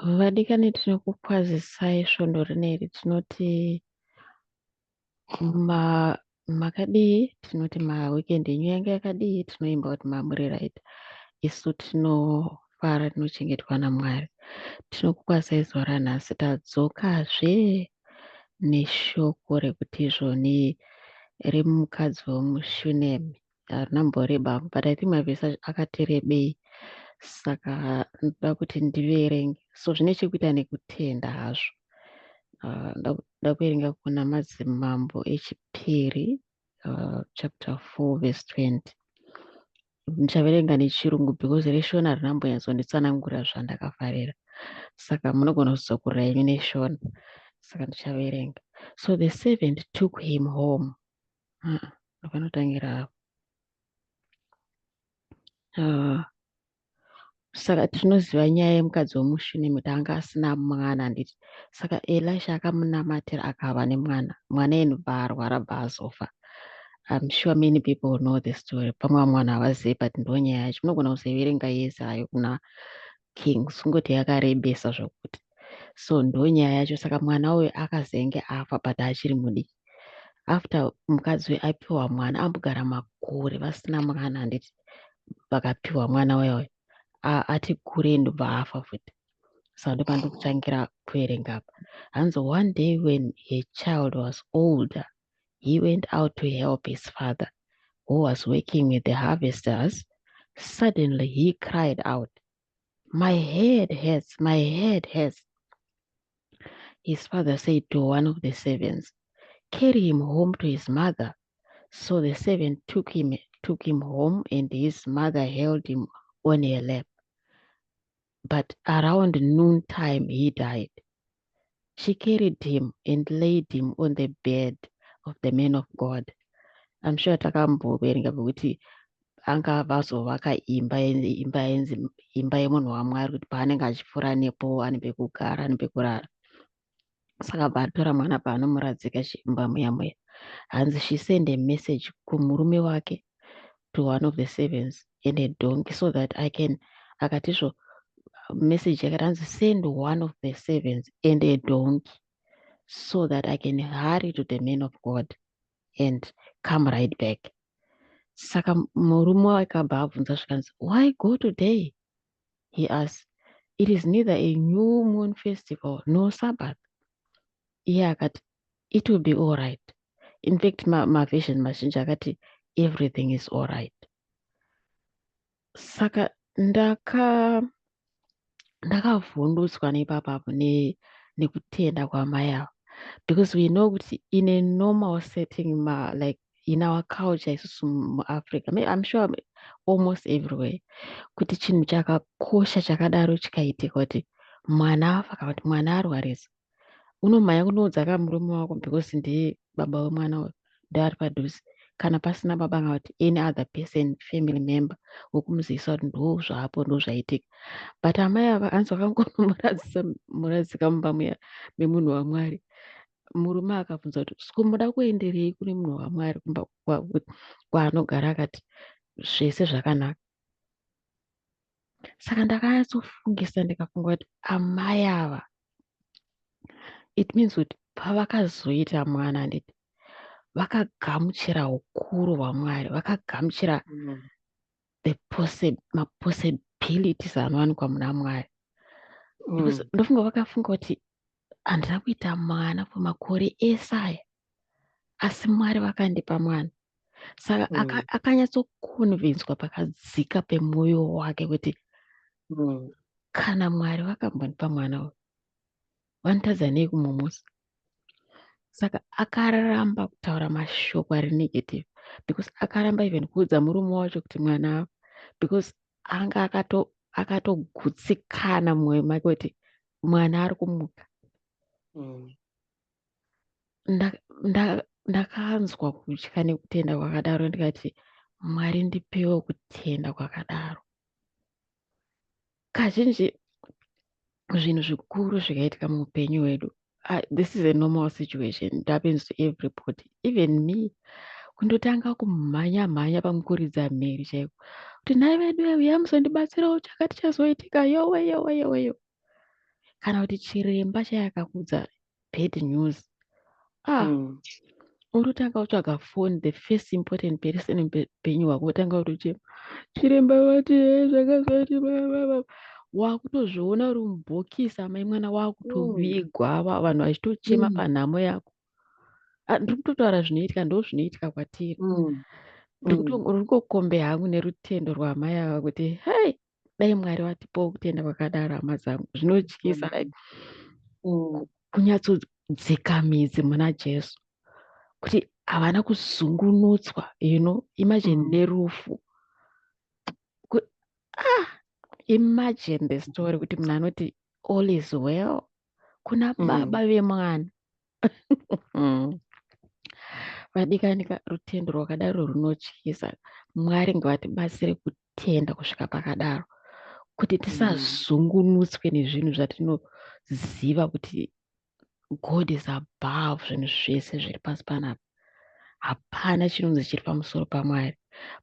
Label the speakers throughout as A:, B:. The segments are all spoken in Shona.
A: Vadikani, tinokukwazisai svondo rineri. Tinoti makadii? Tinoti maweekend enyu yanga yakadii? Tinoimba kuti mamuri right. Isu tinofara, tinochengetwa naMwari. Tinokukwazisai zuva ranhasi. Tadzokazve neshoko rekuti izvoni remukadzi wemuShunemi. Harina mboreba, but I think mavhesi akati rebei, saka ndoda kuti ndiverenge. So zvine chekuita nekutenda hazvo. Ndoda kuverenga kuna Madzimambo Echipiri, chapter 4 verse 20. Ndichaverenga neChirungu because reShona harina mbonyatsonditsanangurira zvandakafarira, saka munogona kuzodzokorora henyu neShona. Saka ndichaverenga. So the servant took him home. Panotangira apo. Saka tinoziva nyaya yemukadzi wemuShunemi, kuti anga asina mwana, handiti? Saka Elisha akamunamatira, akava nemwana. Mwana enobva arwara, bva azofa. I'm sure many people know the story. Pamwe vamwe vanhu havazivi, but ndo nyaya yacho. Munogona kuzoiverenga yese hayo kuna Kings, kungoti yakarebesa zvokuti. So ndo nyaya yacho. Saka mwana uyu akazenge afa, but achiri mudiki. After mukadzi uyu apiwa mwana, ambogara makore vasina mwana, handiti? Vakapiwa mwana uya uya, ati kurei, ndobva afa futi. Saka ndopandikutangira kuverenga apa. Hanzi, "One day when her child was older, he went out to help his father, who was working with the harvesters. Suddenly he cried out, 'My head hurts, my head hurts.' His father said to one of the servants, 'Carry him home to his mother.' So the servant took him home, and his mother held him on her lap. But around noontime he died. She carried him and laid him on the bed of the man of God." I'm sure takamboverenga pekuti anga vazovaka imba yainzi imba yemunhu waMwari, kuti paanenge achipfuura nepo ane pekugara, ane pekurara. Saka bva atora mwana, paanomuradzika chimba muya muya. Hanzi, "She sent a message kumurume wake, to one of the servants, and a donkey so that I can," akatizvo message yakati, hanzi, "Send one of the servants and a donkey so that I can hurry to the man of God and come right back." Saka murume wake abva abvunza zvikanzi, "Why go today?" he asked. "It is neither a new moon festival nor Sabbath." Iye akati, "It will be all right." In fact, maversion mazhinji akati, "Everything is all right." Saka ndakavhundutswa nepapapo nekutenda kwamai ava, because we know kuti in a normal setting, like in our culture isusu muAfrica, I'm sure almost everywhere, kuti chinhu chakakosha chakadaro chikaitika, kuti mwana afa kana kuti mwana arwarisa, unomhanya kunoudza kamurume wako, because ndiye baba wemwana uyu, ndeari padhuze. Kana pasina baba kana kuti any other person, family member wokumuzivisa kuti ndo zvapo, ndo zvaitika. But amai ava, hanzi vakangonomuradzika mumba muya memunhu waMwari. Murume akabvunza kuti, "Siko muda kuenderei kune munhu waMwari kumba kwaanogara?" Akati, "Zvese zvakanaka." Saka ndakanyatsofungisa, ndikafunga kuti amai ava, it means kuti pavakazoita mwana, handiti, vakagamuchira ukuru hwaMwari, vakagamuchira the mapossibilities anowanikwa muna Mwari, because ndofunga vakafunga kuti, "Handina kuita mwana pamakore ese aya, asi Mwari vakandipa mwana." Saka akanyatsoconvinswa pakadzika pemwoyo wake kuti, "Kana Mwari vakambondipa mwana uyu, vanotadza nei kumumusa?" Saka akaramba kutaura mashoko ari negative, because akaramba even kuudza murume wacho kuti mwana afa, because anga akatogutsikana mumwoyo make kuti mwana ari kumuka. Ndakanzwa kutya nekutenda kwakadaro. Ndikati, "Mwari, ndipewo kutenda kwakadaro." Kazhinji zvinhu zvikuru zvikaitika muupenyu hwedu, this is a normal situation. It happens to everybody, even me. Kundotanga kumhanya mhanya, pamukuridza mheri chaiko, kuti, "Nhai vedu, uya musondibatsirawo, chakati chazoitika, yowe, yowe, yowe, yowe." Kana kuti chiremba chaiye akakuudza bad news, ah, urikutanga kutsvaga phone, the first important person mupenyu hwako, wotanga kutochema, "Chiremba vati zvakazati." Wakutozviona uri mubhokisi, amai mwana, wakutovigwa, vanhu vachitochema panhamo yako. Ah, ndiri kutotaura zvinoitika, ndo zvinoitika kwatiri. Ndiri kungokombe hangu nerutendo rwamai ava kuti hei, dai Mwari vatipawo kutenda kwakadaro, hama dzangu. Zvinotyisa, like kunyatsodzika midzi muna Jesu kuti havana kuzungunutswa. Imagine nerufu. Ah, imagine the story kuti munhu anoti all is well kuna baba vemwana. Vadikani, rutendo rwakadaro runotyisa. Mwari ngavatibatsire kutenda kusvika pakadaro kuti tisazungunutswe nezvinhu zvatinoziva kuti God is above zvinhu zvese zviri pasi panapa. Hapana chinonzi chiri pamusoro paMwari.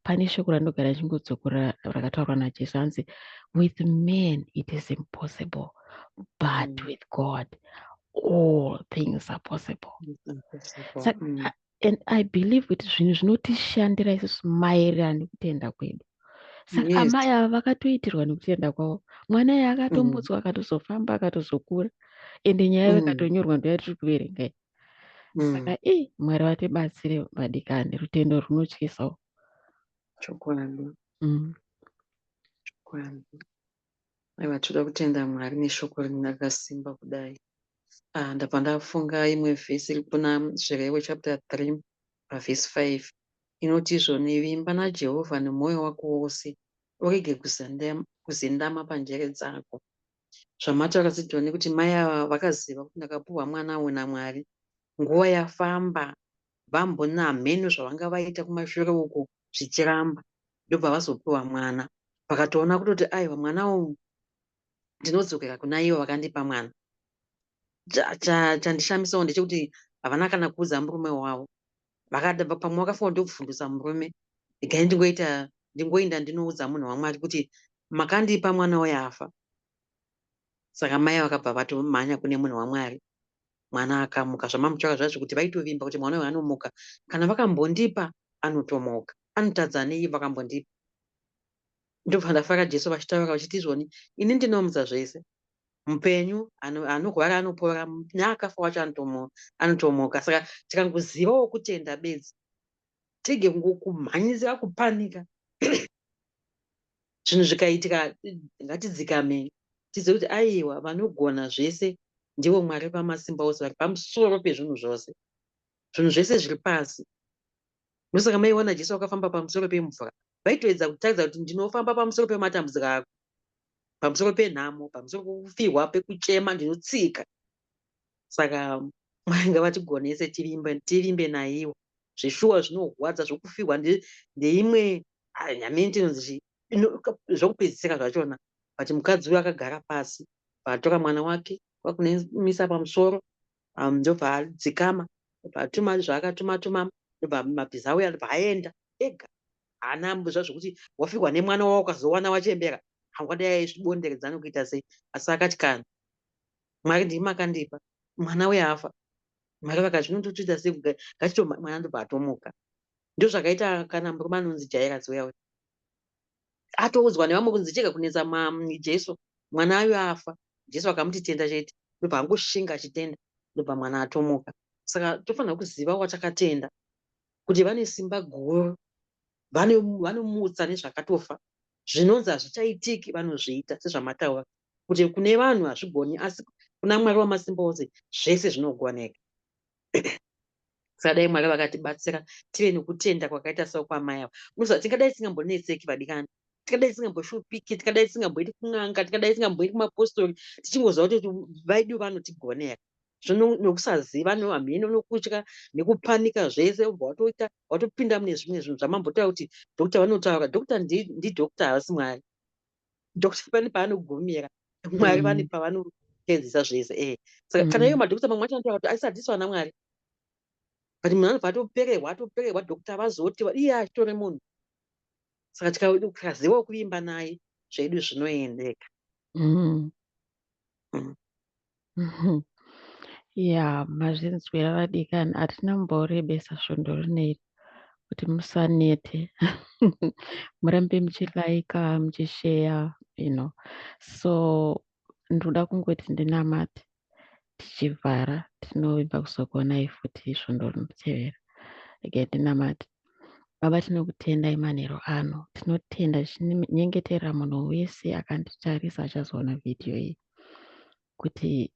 A: Pane shoko randogara chingodzokorora rakataurwa naJesu, hanzi, "With men it is impossible, but with God all things are possible."
B: It's impossible.
A: Saka, and I believe kuti zvinhu zvinotishandira isusu maererano nekutenda kwedu. Saka amai ava vakatoitirwa nekutenda kwavo. Mwana iye akatomutswa, akatozofamba, akatozokura, ende nyaya yakatonyorwa ndo yatiri kuverenga iyi. Saka Mwari vatibatsire, vadikani, rutendo runotyisawo.
B: Chokwadi. Chokwadi. Aiwa, toda kutenda Mwari neshoko rakasimba kudai. Ah, ndabva ndafunga imwe vhesi iri kuna Zvirevo chapter 3 pavhesi 5, inoti izvoni, "Vimba naJehovha nemwoyo wako wose, urege kuzendama panjere dzako." Zvamataura Sidhoni kuti mai ava vakaziva kuti ndakapuhwa mwana uyu naMwari. Nguva yafamba, vambona hameno zvavanga vaita kumashure uko zvichiramba, ndobva vazopiwa mwana. Vakatoona kutoti aiwa, mwana uyu ndinodzokera kuna ivo vakandipa mwana. Chandishamisawo ndechekuti havana kana kuudza murume wavo. Pamwe vakafunga ndobvundisa murume, regai ndingoita, ndingoenda ndinoudza munhu waMwari kuti makandipa mwana uyu afa. Saka mai vakabva vatomhanya kune munhu waMwari, mwana akamuka. Zvamamutaura zvazvo kuti vaitovimba kuti mwana uyu anomuka, kana vakambondipa anotomuka, anotadza nei vakambondipa? Ndobva ndafara Jesu vachitaura vachiti izvoni, "Ini ndinomutsa zvese, mupenyu, anorwara anopora, neakafa wacho anotomuka." Saka tikangozivawo kutenda bedzi, tirege kumhanyisira kupanika zvinhu zvikaitika, ngatidzikamei, tizive kuti aiwa, vanogona zvese ndivo Mwari pamasimba ose, vari pamusoro pezvinhu zvose, zvinhu zvese zviri pasi. Ndosaka maiona Jesu akafamba pamusoro pemvura. Vaitoedza kutaridza kuti ndinofamba pamusoro pematambudziko ako, pamusoro penhamo, pamusoro pekufirwa, pekuchema, ndinotsika. Saka Mwari ngavatigonese tivimbe, tivimbe naiwo. Zveshuwa zvinorwadza zvokufirwa ndeimwe nyamini tinonzi chii, zvokupedzisira zvachona. But mukadzi uyu akagara pasi, atora mwana wake kwakunomisa pamusoro, ndobva adzikama, ndobva atuma zvaakatuma tuma, ndobva mabhiza auya, ndobva aenda ega. Haana zva zvokuti wafirwa nemwana wako ukazowana wachembera, haungadai aizvibonderedza nokuita sei. Asi akati, "Kana Mwari ndimi makandipa mwana uyu afa." Mwari vakati, "Zvinototoita sei? Ngatito." Mwana ndobva atomuka. Ndozvakaita kana murume anonzi Jairus uya uya, atoudzwa nevamwe kunzi, "Chega kunetsa Jesu, mwana uyu afa." Jesu akamuti, "Tenda chete." Ndobva angoshinga achitenda, ndobva mwana atomuka. Saka tofanira kuziva watakatenda kuti vane simba guru, vanomutsa nezvakatofa, zvinonzi hazvichaitiki vanozviita. Sezvamataura kuti kune vanhu hazvigoni, asi kuna Mwari wamasimba ose zvese zvinogoneka. Saka dai Mwari vakatibatsira tive nekutenda kwakaita sekwamai ava. Unoziva, tingadai tisingambonetseki, vadikani, tingadai tisingamboshupiki, tingadai tisingamboiti kun'anga, tingadai tisingamboiti kumapostori, tichingoziva kuti vaidu vanotigonera. Zvino nokusaziva, nohamheno, nokutya, nekupanika zvese, ubva watoita watopinda mune zvimwe zvinhu zvamambotaura kuti doctor vanotaura. Doctor ndidoctor, havasi Mwari. Doctor pane paanogumira, Mwari vane pavanopedzisa zvese. Saka kana ivo madoctor mamwe acho anotaura kuti asi hatisi vana Mwari, but munhu anobva atopererwa, atopererwa, doctor vazoti iye achitori munhu. Saka tikazivawo kuvimba naye, zvedu zvinoendeka.
A: Ya, mazvinzwira vadikani, hatina kumborebesa svondo rineri kuti musanete. Murambe muchilaika, muchisheya. So ndoda kungoti ndinamate tichivhara, tinovimba kuzokuonai futi svondo rinotevera. Regai ndinamate. Baba, tinokutendai manheru ano. Tinotenda tichinyengeterera munhu wese akanditarisa achazoona vhidhiyo iyi kuti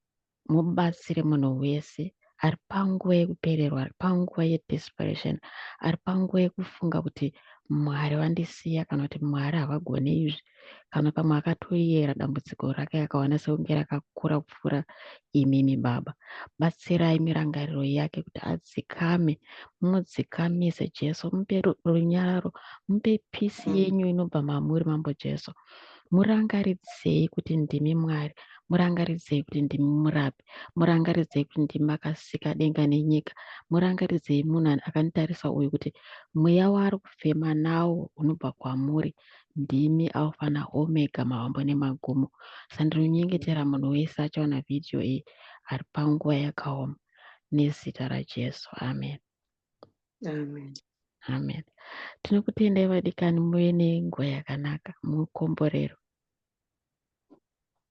A: mubatsire munhu wese ari panguva yekupererwa, ari panguva yedesperation, ari panguva yekufunga kuti Mwari vandisiya kana kuti Mwari havagoni izvi, kana pamwe akatoyera dambudziko rake akaona sekunge rakakura kupfuura imimi Baba. Batsirai mirangariro yake kuti adzikame, mudzikamise Jesu, mupe runyararo, mupe peace yenyu inobva mamuri Mambo Jesu. Murangaridzei kuti ndimi Mwari, murangaridzei kuti ndimi murapi, murangaridzei kuti ndimi makasika denga nenyika, murangaridzei munhu akanditarisa uyu kuti mweya waari kufema nawo unobva kwamuri, ndimi Alpha naOmega, mavambo nemagumo. Saka ndinonyengetera munhu wese achaona vhidhiyo iyi ari panguva yakaoma nezita raJesu. Amen.
B: Amen.
A: Amen. Tinokutendai vadikani, muve nenguva yakanaka, mukomborero.